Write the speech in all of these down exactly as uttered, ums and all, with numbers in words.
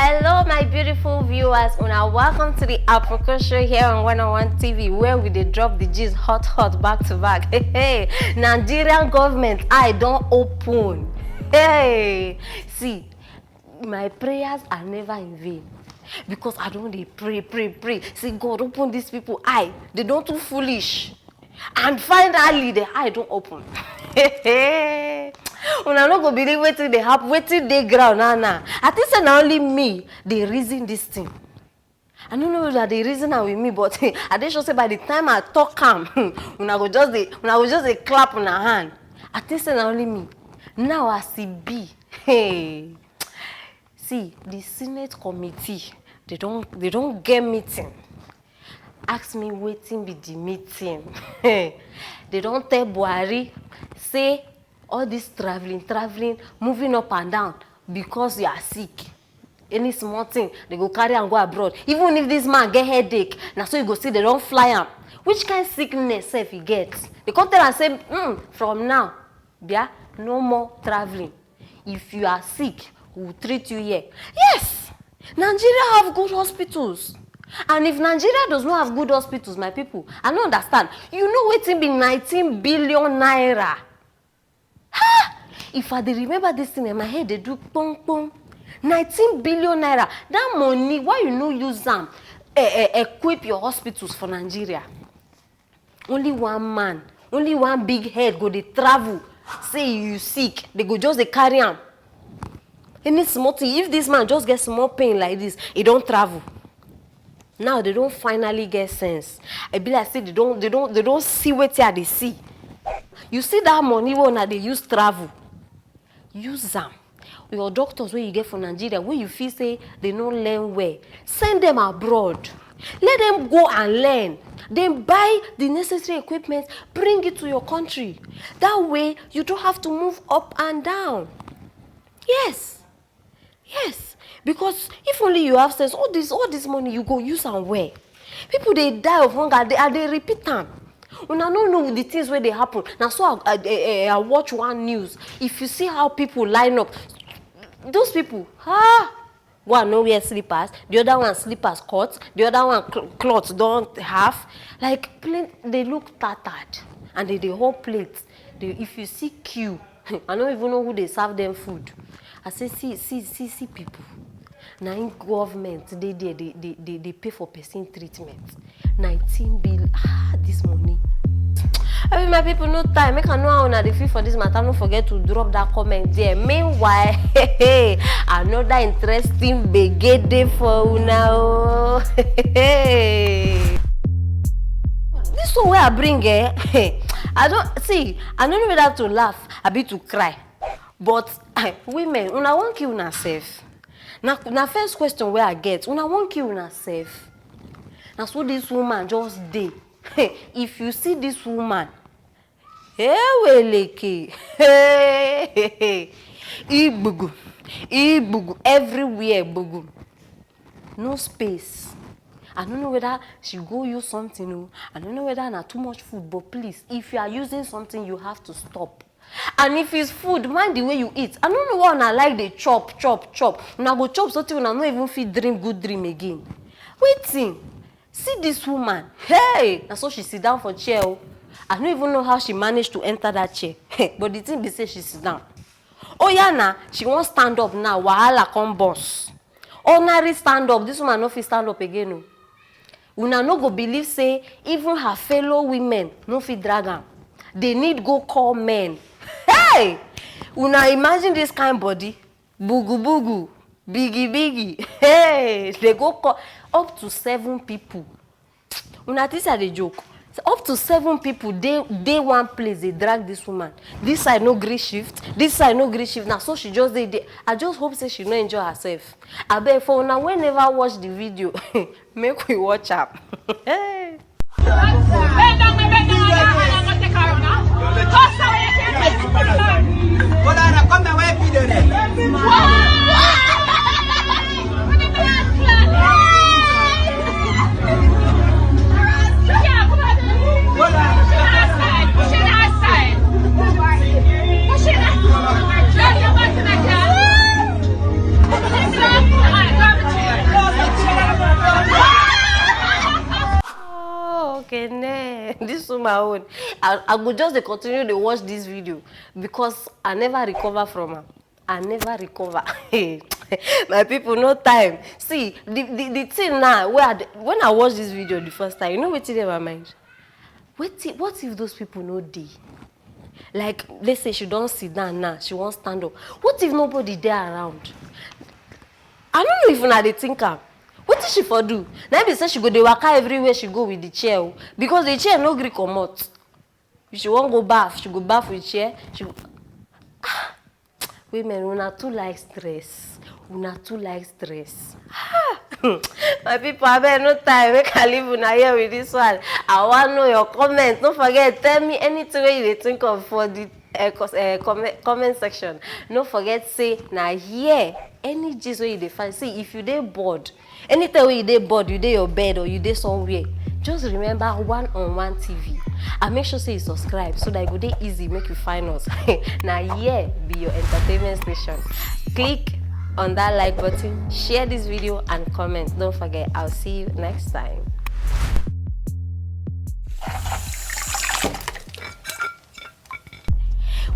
Hello, my beautiful viewers. Una welcome to the Aproko Show here on one oh one T V, where we dey drop the gist hot, hot, back to back. Hey, hey. Nigerian government eye don open. Hey, see, my prayers are never in vain, because I don dey pray, pray, pray. Say, God, open these people eye. They don too foolish. And finally, the eye don open. Una no go believe wetin dey happen, wetin dey ground now now. I think say na only me dey reason this thing. I no know whether dey reason am with me, but I dey sure say by the time I talk am, una go just dey, una go just dey clap una hand. I think say na only me. Now as e be, hey, see, the Senate committee, they don, they don get meeting. Ask me wetin be the meeting. They don tell Buhari say all this traveling, traveling, moving up and down because you are sick. Any small thing, they go carry am go abroad. Even if this man get headache, na so you go see they don fly am. Which kind sickness sef e get? They come tell am say, mm, from now, bia, no more traveling. If you are sick, we will treat you here. Yes, Nigeria have good hospitals. And if Nigeria does not have good hospitals, my people, I no understand. You know wetin be nineteen billion naira? Ha! If I dey remember this thing, eh, my head dey do pong pong. Nineteen billion naira. That money, why you no use am, eh, eh, equip your hospitals for Nigeria? Only one man, only one big head go dey travel. Say you sick, they go just dey carry am. Any small thing, if this man just get small pain like this, he don travel. Now they don finally get sense. E be like say they don, they don, they don see wetin I dey see. You see that money wey una dey use travel, use am. Your doctors wey you get for Nigeria, wey you feel say they no learn well, send them abroad. Let them go and learn. Then buy the necessary equipment, bring it to your country. That way, you don't have to move up and down. Yes. Yes. Because if only you have sense, all this, all this money, you go use am well. People dey die of hunger. They, I dey repeat am. Una no know the things wey dey happen. Na so I, I, I, I watch one news. If you see how people line up, those people, ah, one no wear slippers, the other one slippers cut, the other one cl- cloth don half. Like, plain, they look tattered, and they dey hold plate. They, if you see queue, I no even know who dey serve them food. I say, see, see, see, see people. Na im government dey there, they, they, they, they pay for person treatment. Nineteen bill, ah, this money. I mean, my people, no time. Make I know how una dey feel for this matter. No forget to drop that comment there. Meanwhile, another interesting gbege dey for una o. This one wey I bring, eh, I don't see. I no know whether to laugh abi to cry. But women, una wan kill una sef. Na, na first question wey I get. Una wan kill una sef. Na so this woman just dey. If you see this woman, eweleke, igbugu, igbugu, everywhere gbugu. No space. I don't know whether she go use something o. I don't know whether na too much food, but please, if you are using something, you have to stop. And if it's food, mind the way you eat. I don't know why una like dey chop, chop, chop. Una go chop something, una no even fit dream good dream again. Wetin? See this woman. Hey, na so she sit down for chair o. I no even know how she managed to enter that chair. But the thing be say she sit down. Oh yeah, na she wan stand up now. Wahala come burst. Ordinary stand up, this woman no fit stand up again o. Una no go believe say even her fellow women no fit drag am. They need go call men. Hey! Una imagine this kind body. Bugu bugu, bigi bigi. Hey! They go call up to seven people. Una think say I dey joke? Say up to seven people dey, dey one place dey drag this woman. This side no gree shift, this side no gree shift. Na so she just dey there. I just hope say she no enjoy herself. Abeg, for una wey never watch the video, make we watch am. Hey! My own. I, I go just dey continue dey watch this video because I never recover from am. I never recover. My people, no time. See, the, the, the thing now, where I, d- when I watch this video the first time, you know wetin dey my mind? Wetin, what if those people no dey? Like, let's say she don sit down now, she wan stand up. What if nobody dey around? I no know if una dey think am. Wetin she for do? Na im be say she go dey waka everywhere she go with the chair o, because the chair no gree comot. If she wan go baff, she go baff with chair. She go... Ah! Women, una too like stress. Una too like stress. Ah! My people, abeg, no time. Make I leave una here with this one. I wan know your comment. No forget, tell me anything wey you dey think of for the uh, cos- uh, comment, comment section. No forget say na here, any gist wey you dey find. See, if you dey bored, anytime wey you dey bored, you dey your bed or you dey somewhere, just remember One on One T V and make sure say you subscribe so that e go dey easy make you find us. Na here be your entertainment station. Click on that like button, share this video and comment. Don't forget, I'll see you next time.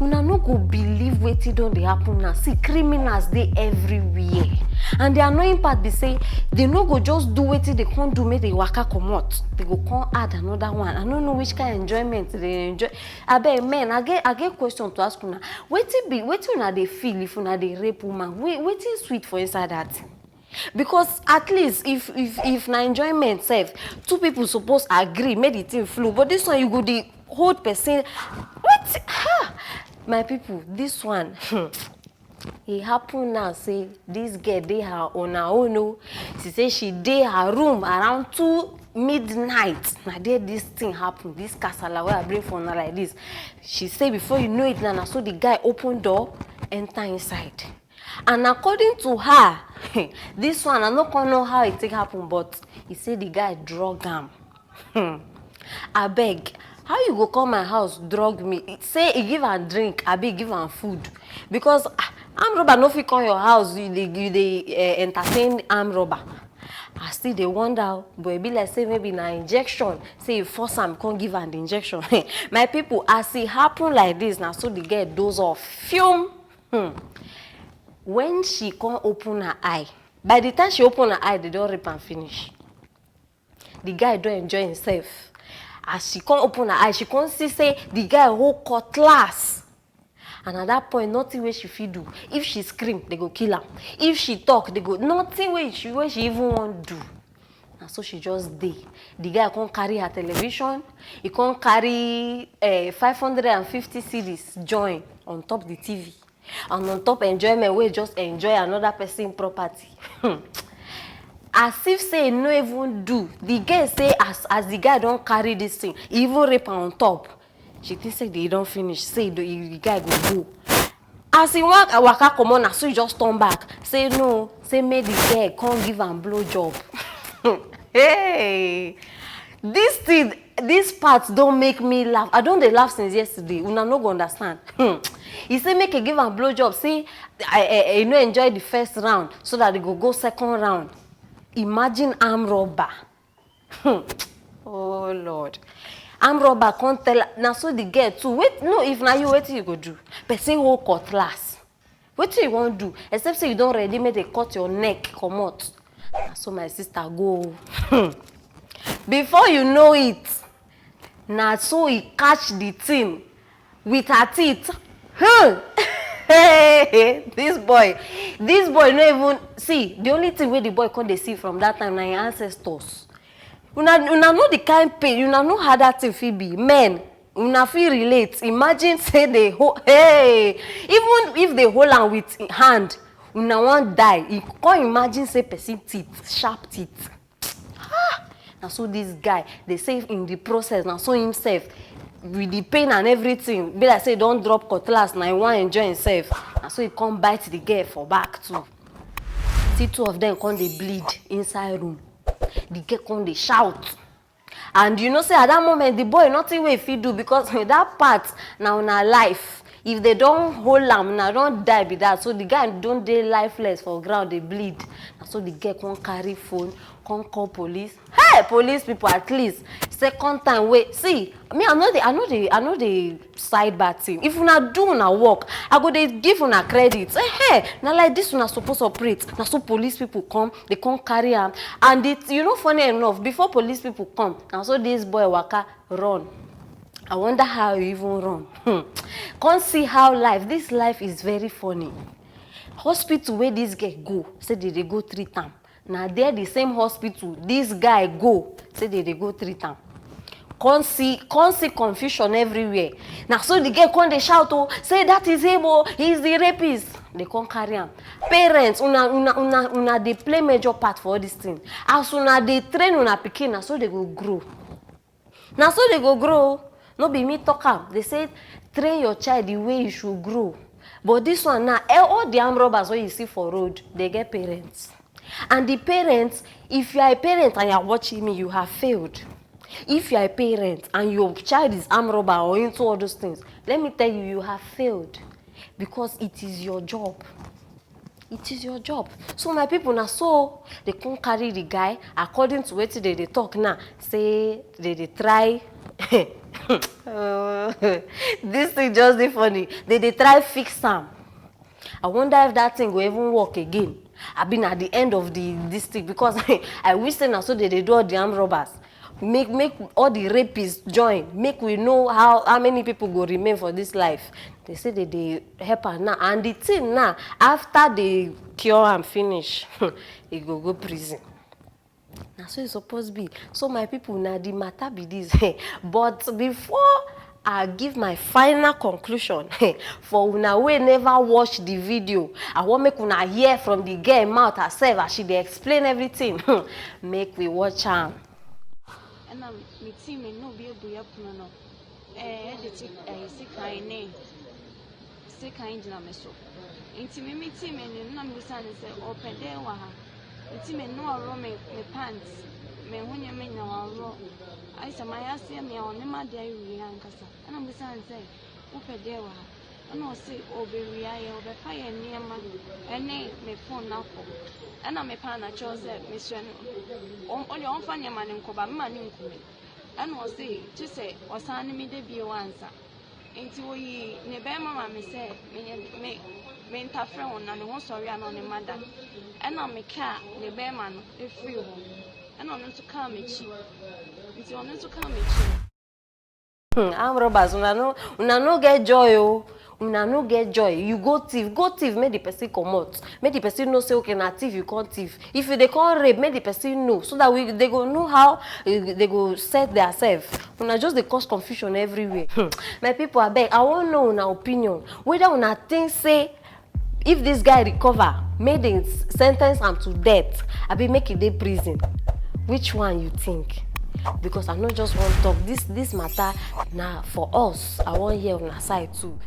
Una no go believe wetin don dey happen now. See, criminals dey everywhere. And the annoying part be say they no go just do wetin they come do make they waka comot. They go come add another one. I no know which kind enjoyment they enjoy. Abeg, men, I get, I get question to ask una. Wetin be, wetin una dey feel if una dey rape woman? Wait, wetin sweet for inside that thing? Because at least if, if, if na enjoyment sef, two people suppose agree make the thing flow. But this one, you go dey hold person. What? Ha! My people, this one, e happen now say this girl dey her on her own o. She say she dey her room around two midnight. Na there this thing happen, this kasala wey I bring for una like this. She say before you know it, na na so the guy open door, enter inside. And according to her, this one, I no come know how e take happen, but e say the guy drug am. Hmm. Abeg, how you go come my house drug me? E say e give am drink, abi e give am food? Because, ah, armed robber no fit come your house, you dey, you dey uh, entertain armed robber. I still dey wonder o, but e be like say maybe na injection, say e force am come give am the injection. My people, as e happen like this, na so the girl doze off. Fume. Hmm. When she come open her eye, by the time she open her eye, they don rape am finish. The guy don enjoy himself. As she come open her eye, she come see say the guy hold cutlass. And at that point, nothing wey she fit do. If she scream, they go kill am. If she talk, they go, nothing wey she, wey she even wan do. Na so she just dey. The guy come carry her television. He come carry uh, five hundred and fifty cedis join on top the T V. And on top enjoyment, wey just enjoy another person property. Hmm. As if say e no even do. The girl say as, as the guy don carry this thing, e even rape am on top. She think say e don finish, say the, the guy go go. As e wan waka comot, na so e just turn back. Say no, say make the girl come give am blow job. Hey! This thing, this part don make me laugh. I don dey laugh since yesterday. Una no go understand. Hmm. E say make e give am blow job. Say I, I, I no enjoy the first round, so that they go go second round. Imagine armed robber. Hmm. Oh Lord. Armed robber come tell her, na so the girl too. Wait, no, if na you, wetin you go do? Person hold cutlass. Wetin you wan do? Except say you don ready make they cut your neck comot. Na so my sister go. Hmm. Before you know it, na so he catch the thing with her teeth. Hmm. Hey, this boy, this boy no even see. The only thing wey the boy come dey see from that time na him ancestors. Una, una know the kind pain, una know how that thing fit be. Men, una fit relate. Imagine say they hold, hey, even if they hold am with hand, una wan die. You come imagine say person teeth, sharp teeth. Ah, na so this guy, they say in the process, na so himself, with the pain and everything, be like say he don drop cutlass, na he wan enjoy himself. Na so he come bite the girl for back too. See, two of them come dey bleed inside room. The girl come dey shout. And you know say at that moment, the boy nothing wey he fit do, because that part na una life. If they don hold am, na don die be that. So the guy don dey lifeless for ground, dey bleed. Na so the girl come carry phone, come call police. Hey, police people, at least second time wey, see, me, I no dey, I no dey, I no dey side bad thing. If una do una work, I go dey give una credit. Eh, hey, na like this una suppose operate. Na so police people come, they come carry am. And it, you know, funny enough, before police people come, na so this boy waka run. I wonder how he even run. Hmm. Come see how life, this life is very funny. Hospital where this girl go, say they dey go treat am. Na there the same hospital this guy go, say they dey go treat am. Come see, come see confusion everywhere. Na so the girl come dey shout, oh, say that is him, oh, he is the rapist. They come carry am. Parents, una, una, una, una dey play major part for all this thing. As una dey train una pikin, na so they go grow. Na so they go grow. No be me talk am. They say train your child the way you should grow. But this one now, eh, all the armed robbers wey you see for road, they get parents. And the parents, if you are a parent and you are watching me, you have failed. If you are a parent and your child is armed robber or into all those things, let me tell you, you have failed, because it is your job. It is your job. So my people, na so they come carry the guy, according to wetin they dey talk now, say they dey try. Uh, this thing just dey funny. They dey try fix am. I wonder if that thing go even work again. I been at the end of the this thing, because I wish say na so they dey do all the armed robbers. Make, make all the rapists join. Make we know how, how many people go remain for this life. They say they dey help am now. And the thing now, after they cure am finish, he go go prison. Na so e suppose be. So my people, na the matter be this. But before I give my final conclusion, for una wey never watch the video, I wan make una hear from the girl mouth herself as she dey explain everything. Make we watch am. Ɛna me team no bi abu yɛ pono no, ɛɛ ɛde ti ɛɛ sikan ne sikan gyina me so. Nti me me team no na me bisa no sɛ ɔpɛ dɛ wɔ ha. Nti me no ɔwɔ me me pants, me ho nyɛ me nya ɔwɔ. Ayɛ sɛ mayɛ aseɛ me a ɔne ma de awie ankasa. Ɛna me bisa no sɛ wopɛ dɛ wɔ ha. Ɛna ɔse ɔbɛwie ayɛ, ɔbɛfa yɛ nneɛma ɛne me phone no akɔ. Ɛna me paa na kyerɛw sɛ mesrɛ no ɔdeɛ ɔmfa nneɛma no nkɔba mema no nkume. Ɛna ɔse kye sɛ ɔsan ne me da bio ansa. Nti ɔyii ne bɛrima ma me sɛ me me me ntafrɛ ho na ne ho sɔre a na ɔne ma da. Ɛna me kaa ne bɛrima no efiri hɔ. Ɛna ɔno nso kaa m'akyi. Nti ɔno nso kaa m'akyi. Hmm, armed robbers, una no, una no get joy o. Una no get joy. You go thief, go thief, make the person comot. Make the person know say okay, na thief you come thief. If you dey come rape, make the person know so that we they go know how uh, they go set theirself. Una just dey cause confusion everywhere. Hmm. My people, abeg, I wan know una opinion. Whether una think say if this guy recover, make dem sentence am to death, abi make e dey prison. Which one you think? Because I no just wan talk this this matter na for us. I wan hear una side too.